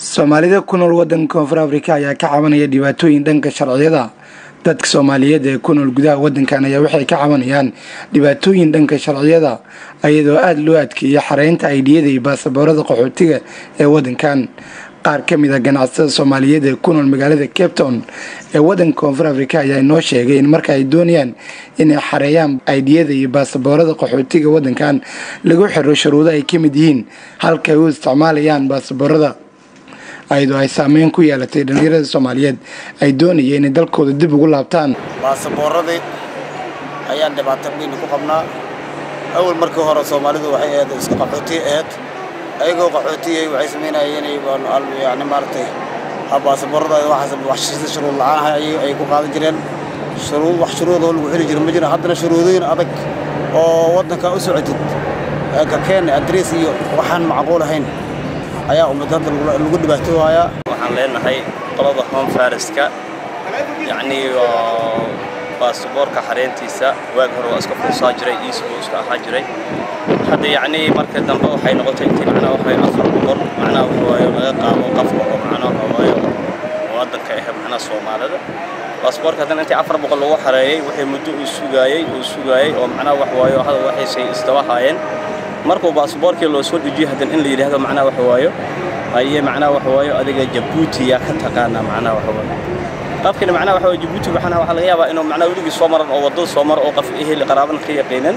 Soomaalida ku nool wadanka Koonfur Afrika ayaa ka cabanaya dhibaatooyin dhanka sharciyada. Dadka Soomaaliyeed ee ku nool gudaha wadankan ayaa waxay ka cabanayaan dhibaatooyin dhanka sharciyada, iyadoo aada loo adkeeyay xareynta ID-yada iyo baasaboorada qaxootiga ee wadankan. Qaar ka mid ah ganacsatada Soomaaliyeed ee ku nool magaalada Cape Town ee wadanka Koonfur Afrika ayaa inoo sheegay in marka ay doonayaan inay xareeyaan ID-yada iyo baasaboorada qaxootiga wadankan lagu xiro shuruudo ay ka mid yihiin halka ay u isticmaalayaan baasaboorada, ayadoo ay saameyn ku yeelatay dhalinyarada Soomaaliyeed ay doonayeen inay dalkooda dib ugu laabtaan. Baasaboorradii ayaan dhibaato weyn ku qabnaa. Awal markii hore Soomaalidu waxay ahayd iska qaxooti ahayd. Ayagoo qaxootiyey waxay samaynayeen inay yani maaragtay baasaboorrada waxaas wax shuruud la'aan ah ay ku qaadan jireen. Shuruud wax shuruud oo lagu xiri jiro ma jiro. Haddana shuruudooyin adag oo waddanka u socotid ka keen address iyo waxaan macquul ahayn ayaa ummadda hadda lagu dhibaatoohayaa. Waxaan leenahay qolada Home Affairs-ka, yacnii baasaboorka xareyntiisa waagi hore waa iska fuusaa jiray, easy buu iska ahaa jiray. Hadda yacnii marka dambe waxay noqotay intii macnaha waxay 400 macnaha waxawaaye laga qaado qofka oo macnaha waxawaaye waddanka ah, macnaha Soomaalida baasaboorka. Haddana intii 400 lagu xareeyey, waxay muddo uu sugaayey oo macnaha wax waayo hadda waxaysay isdaba haayeen. Markuu baasaboorkii loo soo dejiyey, haddana in la yidhaahdo macnaha waxa waayo haye macnaha waxa waayo adiga Jabuuti yaa ka taqaanaa? Macnaha waxa waayo qofkani macnaha waxa waaye Jabuuti waxaa laga yaabaa inuu macnaha weligii soo maran oo waddada soo maro oo qof ehel qaraabana ka yaqiinan.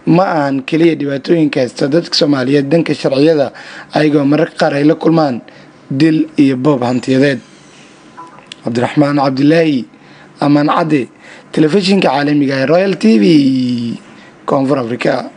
Ma ahan keliya dhibaatooyinka haysta dadka Soomaaliyeed dhanka sharciyada, ayagoo mararka qaar ay la kulmaan dil iyo boob hantiyadeed. Cabdiraxmaan Cabdilaahi Amaan Cadde, telefishinka caalamiga ee Royal TV, Koonfur Africa.